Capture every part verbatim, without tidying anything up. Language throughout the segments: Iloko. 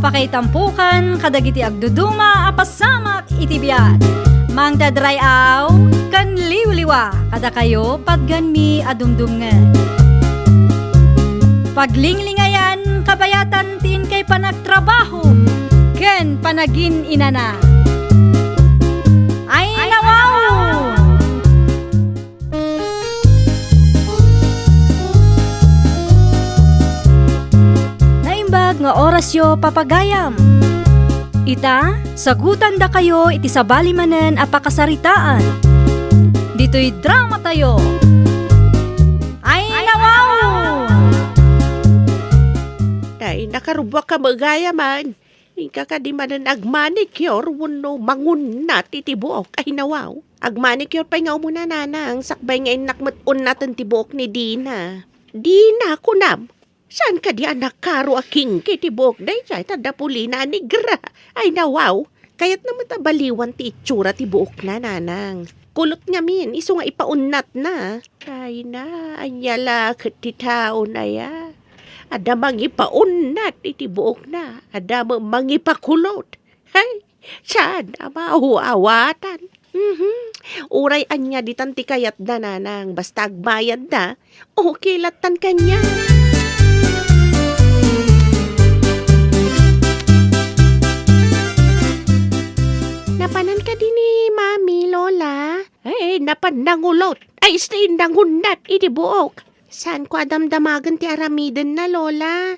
Pakaitampokan kadagiti agduduma a pasamak iti biag. Mangted ray-aw ken liwliwa kadakayo patganmi a dumdumngeg. Paglinglingayan kabayatan ti inkay panagtrabaho ken panagin-inana. Ay, nawaw! Naimbag nga orasyo, papagayam. Ita, sagutandakayo iti sabali manen a pakasaritaan. Ditoy dramatayo. Ay, nawaw! Ay, nakarubbuak ka, magayaman. Inka kadi manen agmanicure wenno mangunnat iti buok? Ay, nawaw. Agmanicure pay nga umuna, nanang, sakbay nga innak met unnaten ti buok ni Dina. Dina, kunam? Saan kadi a nakaro a kinki ti buok daydiay ta dapulina a negra? Ay, nawaw. Kayatna met a baliwan ti itsura ti buokna, nanang. Kulot ngamin, isu nga ipaunnatna. Ay na, ania la ket ti tao na ya? Adda mangipaunnat iti buokna, adda met mangipakulot. Hay, saan a maaw-awatan. Mhm. Uray ania ditan ti kayatda, nanang, basta agbayadda, okay lattan kaniak. Napanan kadi ni Mami, Lola? Ay, napan nangulot. Ay, isti nangunnat iti buok. Saanko a damdamagen ti aramidenna, Lola.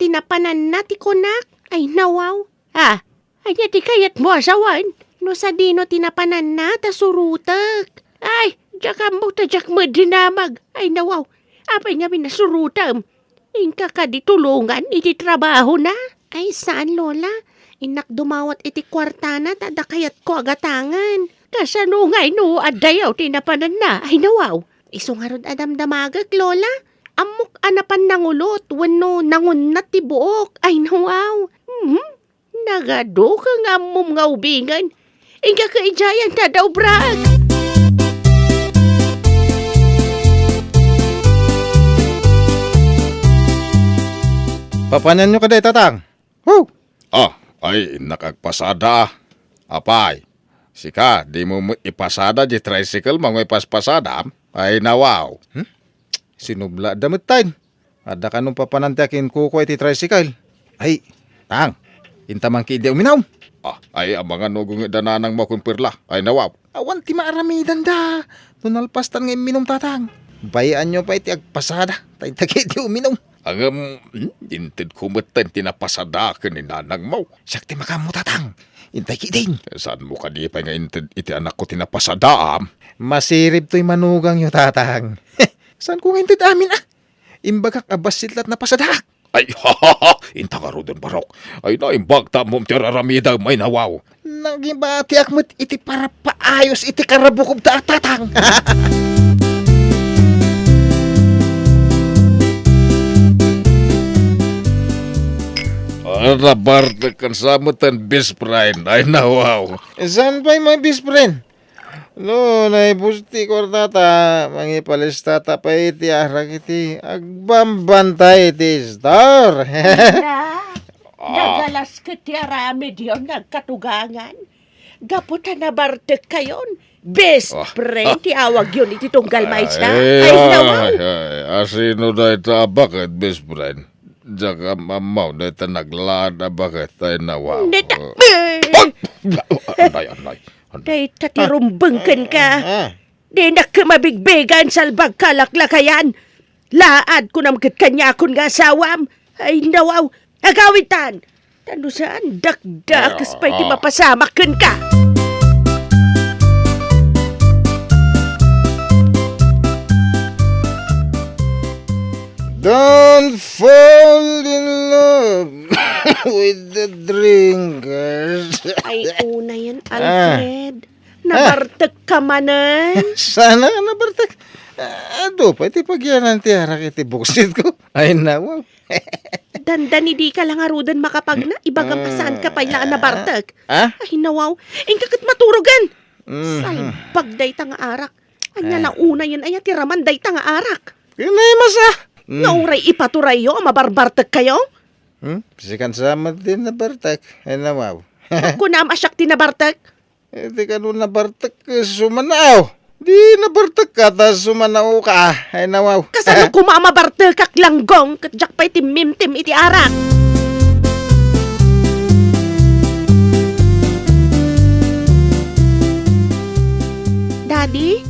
Ti napananna ti kunak. Ay, nawaw. Ah, ania ti kayatmo a sawen? No sadino ti napananna, ta surotek. Ay, diak ammo ta diak met dinamag. Ay, nawaw. Apay ngamin a surotem? Inka kadi tulongan iti trabahona? Ay, saan, Lola. Innak dumawat iti kuartana ta adda kayatko a gatangen. Kasano ngay no addayo ti napananna? Ay, nawaw. Isu ngarud a damdamagek, Lola. Ammok a napan nangulot wenno nangunnat ti buok. Ay, nawaw. Mhm. Nagadu ket nga ammom nga ubingen. Inka ket idiay ta adda ubraek. Papananyo kadi, Tatang? Hu! Ah, ay, innak agpasada. Apay, sika, dimo met ipasada di tricycle mo nga ipaspasadam? Ay, nawaw. Hmm? Sinubla da met tayo. Adda kano papanan ti akinkukua iti tricycle. Ay, Tang, inta man kadi uminom. Ah, ay, amangan no gungit da nanang mo kun perla. Ay, nawaw. Awan ti maaramidanda. No nalpastan nga imminom, Tatang. Bayaanyo pay ti agpasada. Tay dagiti uminom. Ngem, hmm, inted ko metten ti napasada ken ni nanang mo. Siak ti makammo, Tatang. Intay kidin. Saan mo kadi pay nga inted iti anak ko ti napasada, am? Masirib toy manugangyo, Tatang. Saan ko nga inted amin, ah? Imbagak a bassit la't napasadaak. Ay, ha, ha, ha! Inta ngaruden, Barok. Ay, naimbag ta ammom ti ar-aramidem, ay nawaw. Nagibatiak met iti parapaayos iti karabukob ta, Tatang. Ah, nabartek kan sa met tan best friend. Ay, nawaw. Saan pay my best friend? No, naibus ti kuartata, mangipalistata pay iti arak iti agbambantay iti store. Ina, ah, nagalas ket ti aramidyo nga agkatugangan. Gapu ta nabartekkayon, best, ah, friend ti awagyon iti tunggal maysa. Ay, ay, nawaw. Ay, ay, asino dayta a baket, best friend? Diak am-ammo dayta naglaad a baket, ay nawaw. Dayta, ay! Anay, anay. Dayta ti rumbeng kenka. Ah. Dinak mabigbigan, salbag kalaklakayan. Laad kunam ket kaniakon nga asawam. Ay, nawaw. Agawitan. Ta no saan, dakdakes pay ti mapasamak kenka. Don't fall in love with the drinkers. Ay, unayen, ah, Alfred. Ah. Nabartek ka manen? Sana nga nabartek. Ah, adu pay ti pagyanan ti arak iti buksit ko. Ay, nawaw. Dandani dika la ngaruden makapagna, ibagam a saan ka pay la a nabartek. Ah? Ay, nawaw. Inka ket maturogen. Mhm. Salbag dayta nga arak. Ania la unayen aya ti raman dayta nga arak? Kinaimas, ah. Mm. Nga uray ipaturayyo a mabarbartekkayo? Hmm? Sikan sa met ti nabartek. Ay, nawaw. Kunam a siak ti nabartek? Eh, di kano nabartek, eh, sumanaw. Di nabartek ka, ta sumanaw ka. Ay, nawaw. Kasano koma a mabartekak, Langgong? Ket diak pay timmimtim iti arak. Daddy,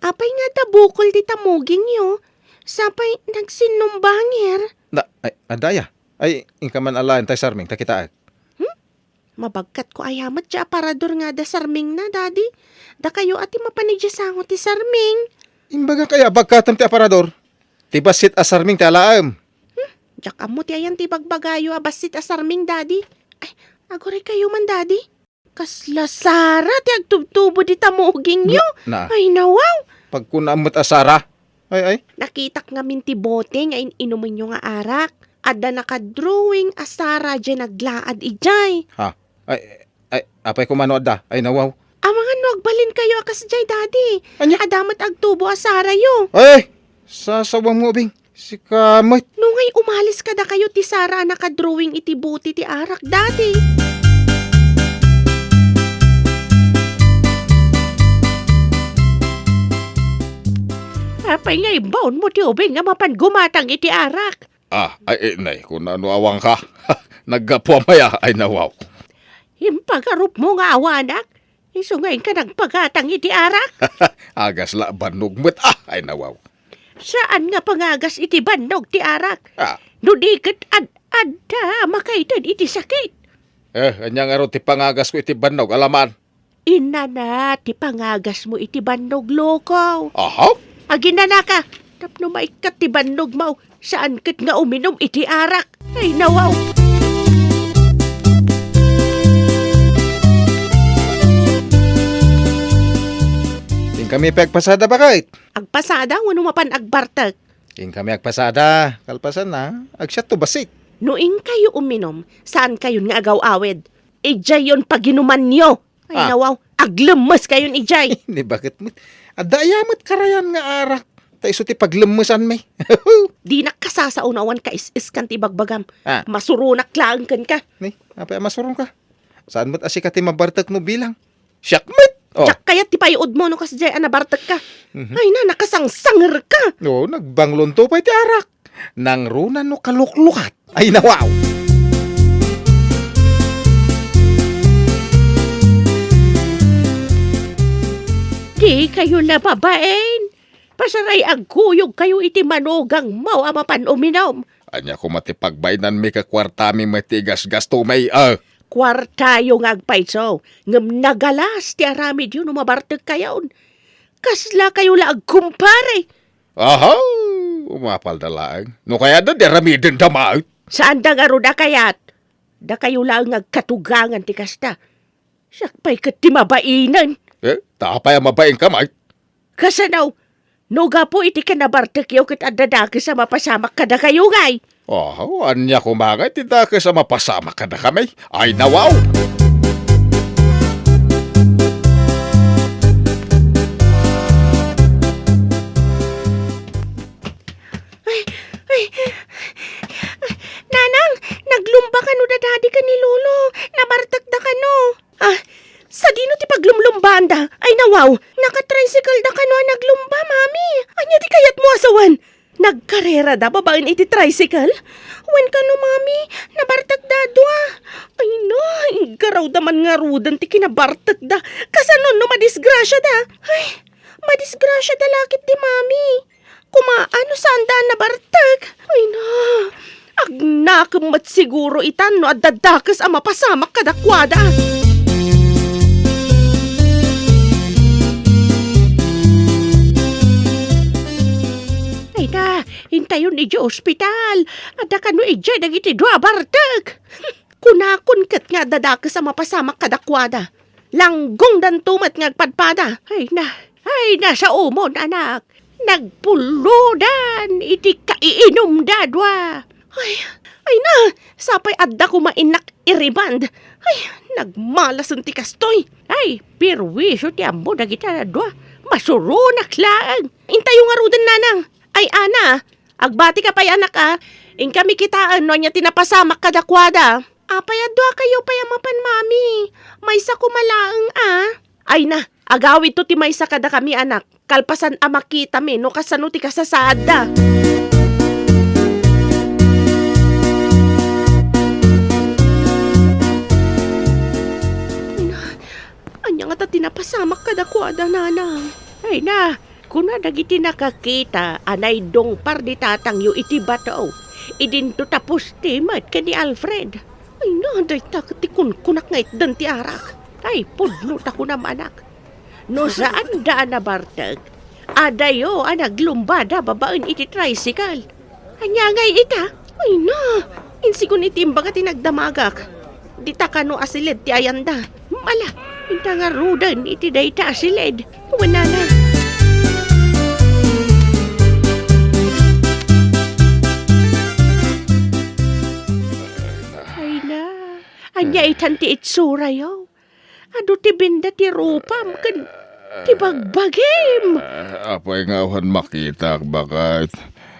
apay nga adda bukol ti tamugingyo? Sapay nagsinnumbanger? Na, ay, adda aya? Ay, inka man alaen tay sarming, ta kitaek. Hmm? Mabagkatko aya met ti aparador nga adda sarmingna, Daddy. Dakayo a ti mapan idiay sango ti sarming. Imbagak aya a bagkatem ti aparador? Ti bassit a sarming ti alaem. Hmm? Diak ammo ti ayan ti bagbagayo a bassit a sarming, Daddy. Ay, aguraykayo man, Daddy. Kasla Sara ti agtubtubo di tamugingyo? Na, na. Ay, nawaw. Pagkunam met a Sara. Ay, ay. Nakitak ngamin ti bote nga in-inumenyo nga arak. Adda nakadrawing a Sara diay naglaad idiay. Ha? Ay, ay, apay koma no adda? Ay, nawaw. Amangan no agbalinkayo a kasdiay, Daddy. Ania? Adda met agtubo a Sarayo. Ay, ay. Sasawam mo, Bing. Sika met. No ngay umalis kadakayo ti Sara a nakadrawing iti bote ti arak, Daddy. Apay nga imbaonmo ti ubing a mapan gumatang iti arak? Ah, ay, eh, nay, kunano awanka? Naggapuam aya, ay, nawaw. Impagarupmo nga awanak? Isu nga inka nagpagatang iti arak? Agasla a bannog met, ah, ay, nawaw. Saan nga pangagas iti bannog ti arak? Ah. No di ket ad-adda makaited iti sakit. Eh, ania ngarud ti pangagasko iti bannog, alaman? Inana ti pangagasmo iti bannog, Loko. Aha? Aginanaka, tapno maikkat ti bannogmo, saan ket nga uminum iti arak. Ay, nawaw. Inkami pay agpasada, baket? Agpasada wenno mapan agbartek? Inkami agpasada, kalpasanna, agsiatto bassit. No inkayo uminum, saankayon nga agaw-awid. Idiayyon paginumanyo. Ay, ah, nawaw, aglemmeskayon idiay. Ni baket met. Adda aya met karayan nga arak? Ta isu ti paglemmesanmi. Dinak kasasao no awan kais-iskan ti ibagbagam. Ah. Masuronak laeng kenka. Ni, apay a masuronka? Saan met a sika ti mabartek no bilang? Siak met! Oh. Diak kayat ti payuodmo no kasdiay a nabartekka. Mhm. Ay na, nakasangsangerka. Oo, nagbanglonto pay ti arak. Nangruna no kaluklukat. Ay, nawaw! Di kayo nababain. Pasaray agkuyogkayo iti manugangmo a mapan uminum. Ania koma ti pagbainanmi ket kuartami met ti igasgastomi, a? Kuartayo nga agpayso, ngem nagalas ti aramidyo no mabartekkayon. Kaslakayo la agkumpare. Aha! Umapalda laeng. No kayatda, di aramidenda met. Saanda ngarud a kayat. Dakayo laeng nga agkatugangan ti kasta. Siak pay ket ti mabainen. Eh, ta apay a mabainka met? Kasano? No gapu iti kinabartekyo ket adda dakes a mapasamak kadakayo ngay? Oh, ania koma ngay ti dakes a mapasamak kadakami? Ay, nawaw! Ay, ay, Nanang, naglumba kano da Daddy ken ni Lolo. Nabartekda kano. Ah, sadino ti paglumlumbaanda? Ay, nawaw, naka-tricycle da kano a naglumba, Mami. Ania ti kayatmo a sawen? Nagkarerada babaen iti tricycle? Wen kano, Mami, nabartekda a dua. Ay na, iggarawda man ngaruden ti kinabartekda. Kasano no madisgrasiada? Ay, madisgrasiada la ket di Mami. Koma, ano saanda a nabartek? Ay na, agnakem met siguro itan no adda dakes a mapasamak kadakuada. Ay na, intayon idiay ospital. Adda kano idiay dagiti dua a bartek. Kunakon ket nga adda dakes a mapasamak kadakuada. Langgongdanto met nga agpadpada. Ay na, ay na, saomon, anak. Nagpullodan iti kaiinumda a dua. Ay, ay na, sapay adda koma innak iriband. Ay, nagmalasen ti kastoy. Ay, perwisyo ti ammo dagita a dua. Masuronak laeng. Intayo ngaruden, Nanang. Ay, Ana, Agbati ka pay, anak, a. Inkami kitaen no ania ti napasamak kadakuada. Apay a duakayo pay a mapan, Mami? Maysa koma laeng, a. Ay na, agawidto ti maysa kadakami, anak. Kalpasan a makitami no kasano ti kasasaadda. Ay na, ania ngata ti napasamak kadakuada, nanang? Ay na, kuna dagiti nakakita a naidungpar ni tatangyo iti bato, idinto ta pusti met ken ni Alfred. Ay na, dayta ket ti kunkunak nga itdan ti arak. Ay, pudno ta kunam, anak. No saanda a nabartek, adayo a naglumbada babaen iti tricycle. Ania ngay ita? Ay na, insigon iti imbaga ti nagdamagak. Dita kano a siled ti ayanda. Mala, inta ngaruden iti dayta a siled. Wen nana. Ay na, ania itan ti itsurayo? Adu ti binda ti rupam ken ti bagbagim. Ah, apay nga awan makitak, baket?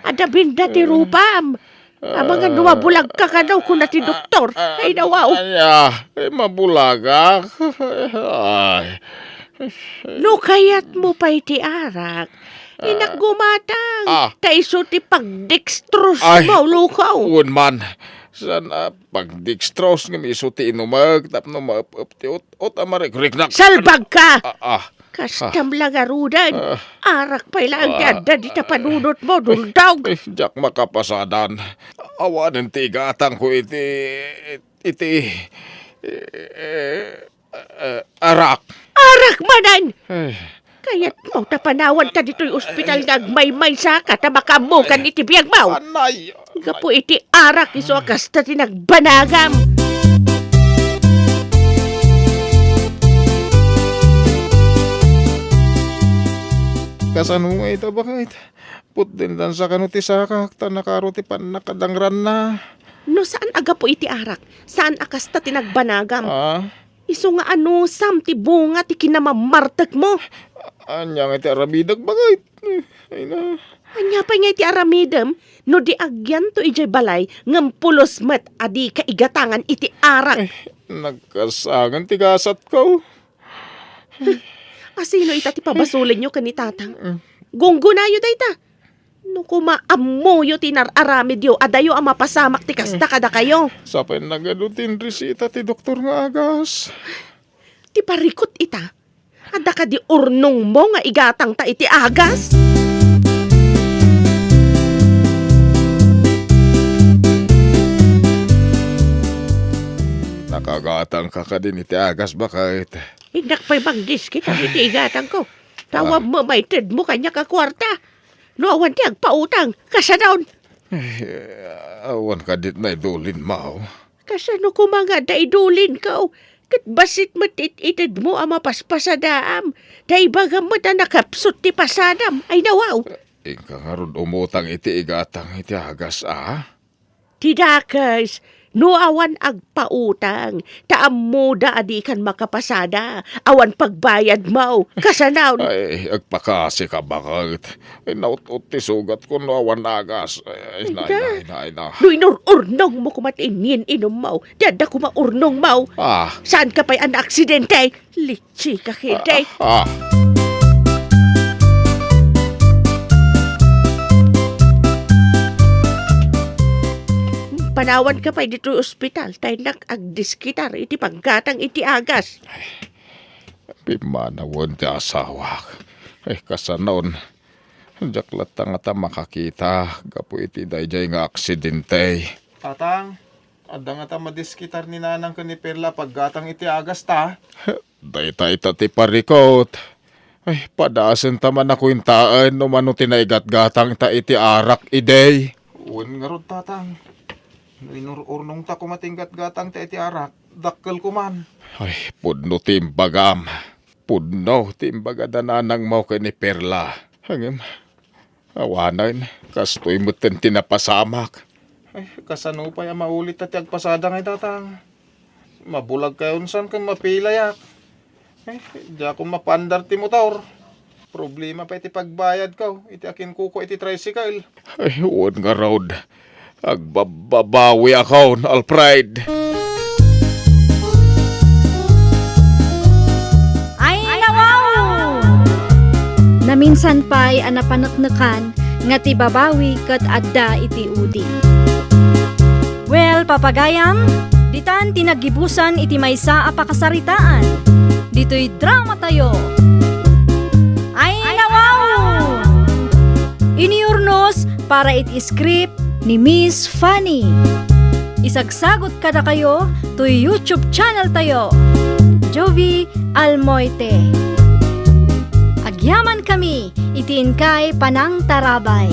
Adda binda ti rupam. Amangan no mabulagka kano, kuna ti doktor. Ay, nawaw. Ania? Eh, mabulagak? Ay. No kayatmo pay ti arak, inak gumatang. Ah. Ta isu ti pagdextrose mo, lukaw. Wen man. Saan a pagdextrose ngem isu ti inumek tapno maep-ep ti ut-, ut a marikriknak. Salbag ka! Ah, ah. Kastam la ngaruden. Ah. Arak pay laeng ti adda dita panunotmo, duldog. Eh, diak makapasadan. Awanen ti igatangko iti, iti, eh, eh, arak. Arak manen! Eh. Kayatmo ta panawanka ditoy ospital nga agmaymaysaka ta makaammokan iti biagmo. Anay, anay. Gapu iti arak isu a kasta ti nagbanagam. Kasano nga ita, baket? Putdendansa kano ti sakak, ta nakaro ti pannakadangranna. No saan a gapu iti arak, saan a kasta ti nagbanagam. Ah? Isu nga anusam ti bunga ti kinamammartekmo. Ania nga iti aramidek, baket? Ay na. Ania pay nga iti aramidem no di agyanto idiay balay ngem pulos met a dika igatangan iti arak? Ay, nagkasangan ti gasatko. Asino ita ti pabasolenyo ken ni Tatang? Mm. Gunggonayo dayta. No koma ammoyo ti inar-aramidyo, adayo a mapasamak ti kasta kadakayo. Sapay nagadu ti inresita ti doktor nga agas. Ti parikut ita, adda kadi urnongmo nga igatangta iti agas? Nakagatangka kadin iti agas, baket? Innak pay mangdiskita iti igatangko. Tawag mo, maitedmo kaniak a kuarta. No awan ti agpautang, kasano? Eh, awan kadit naidulinmo. Kasano koma nga daidulinko? Ket bassit met it-itedmo a mapaspasadaam. Ta ibagam met a nakapsut ti pasadam. Ay, nawaw. Inka ngarud umutang iti igatang iti agas, a? Ti dakes, no awan agpautang, ta ammoda a dikan makapasada, awan pagbayadmo. Kasano? Ay, agpakasika, baket. Ay, naut-ot ti sugatko no awan agas. Ay, nay, nay, nay, nay. No inur-urnongmo koma ti inyin-inummo, ti adda koma urnongmo. Ah. Saanka pay a naaksidente? Litsi ka, kede. Ah, ah. Panawanka pay ditoy ospital, ta innak agdiskitar iti paggatang iti agas. Ay, pimmanawen ti asawak. Ay, kasanon. Diak latta ngata makakita gapu iti daydiay nga aksidente. Tatang, adda ngata madiskitar ni Nanang ken ni Perla paggatang iti agasta? Dayta ita ti parikut. Ay, padasenta man a kuentaen no mano ti naigatgatangta iti arak idi. Wen ngarud, Tatang. No inur-urnongta koma ti ingatgatangta iti arak, dakkelko man. Ay, pudno ti imbagam. Pudno ti imbagada nanangmo ken ni Perla. Ngem, awanen, kastoy metten ti napasamak. Ay, kasano pay a maulitta ti agpasada ngay, Tatang? Mabulag kayon san ken mapilayak. Ay, diakon mapaandar ti motor. Problema pay ti pagbayadko iti akinkuko iti tricycle. Ay, wen ngarud. Agbabbabawiakon, Alfred. Ay, nawaw! Naminsan pay a napaneknekan nga ti babawi ket adda iti udi. Well, papagayam, ditan ti naggibusan iti maysa a pakasaritaan. Ditoy dramatayo. Ay, nawaw! Inurnos para iti script ni Miss Fanny. Isagsagut kadakayo toy YouTube channel tayo, Jovie Almoite. Agyaman kami iti inkay panangtarabay.